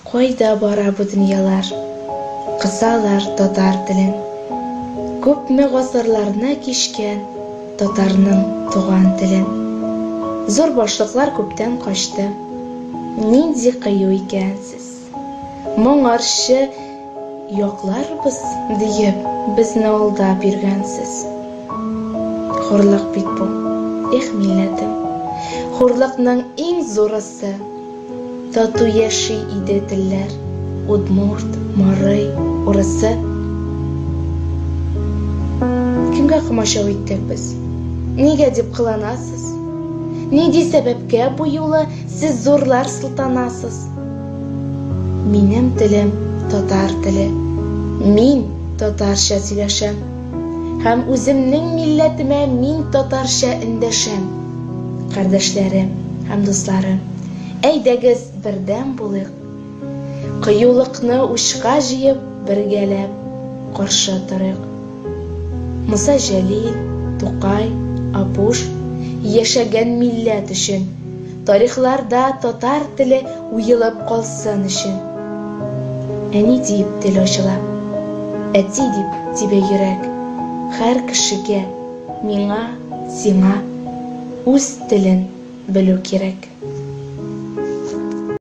Кайда бара бу дөньялар? Кысалар татар телен. Күпме гасырларны кичкән татарның туган телен. Зур башлыклар күптән качты. Нинди кыю икәнсез! Моңарчы якларбыз диеп, безне алдап йөргәнсез. Хурлык бит бу, эх, милләтем! Хурлыкның иң зурысы. Тату яши иде телләр, удмурт, марый, урысы. Кемгә комачау иттек без? Нигә дип кыланасыз? Нинди сәбәпкә бу юлы сез зурлар сылтанасыз? Минем телем татар теле. Мин татарча сөйләшәм. Һәм үземнең милләтемә мин татарча эндәшәм. Кардәшләрем һәм дусларым, әйдәгез бердәм булыйк. Кыюлыкны учка җыеп, бергәләп каршы торыйк. Муса Җәлил, Тукай, Апуш яшәгән милләт өчен, тарихларда татар теле уелып калсын өчен. Әни диеп тел ачыла, әти дип тибә йөрәк, һәр кешегә, миңа, сиңа үз телен белү кирәк.